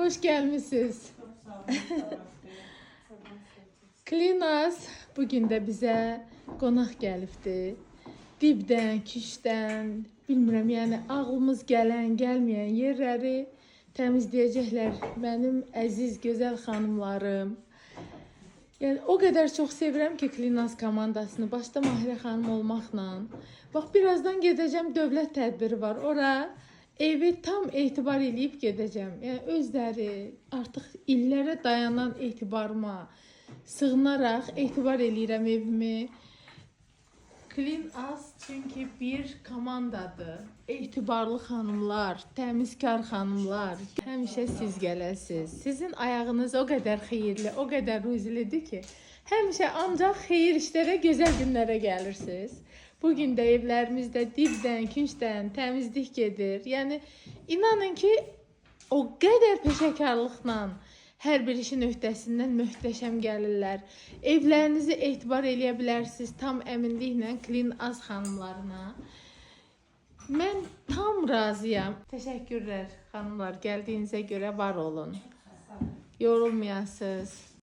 Xoş gəlmisiniz. Çox sağ olun. Sağ olun. Klinas bu gün də bizə qonaq gəlibdi. Dibdən, kişdən, bilmirəm, yəni ağlımız gələn, gəlməyən yerləri təmizləyəcəklər mənim əziz, gözəl xanımlarım. Yəni o qədər çox sevirəm ki, Klinas komandasını, başda Mahirə xanım olmaqla. Bax birazdan gedəcəm, dövlət tədbiri var. Ora evi tam etibar eləyib gedəcəm. Yəni özləri artıq illərə dayanan etibarıma sığınaraq etibar eləyirəm evimi. Clean Us çünki bir komandadır. Etibarlı xanımlar, təmizkar xanımlar, həmişə siz gələsiz. Sizin ayağınız o qədər xeyirli, o qədər ruzilidir ki, həmişə ancaq xeyir işlərə, gözəl günlərə gəlirsiniz. Bu gün də evlərimizdə dibdən, küncdən təmizlik gedir. Yəni inanın ki, o qədər peşəkarlıqla hər bir işin öhdəsindən möhtəşəm gəlirlər. Evlərinizi etibar eləyə bilərsiniz tam əminliklə Clean Us xanımlarına. Mən tam razıyam. Təşəkkürlər xanımlar, gəldiyinizə görə var olun. Yorulmayasınız.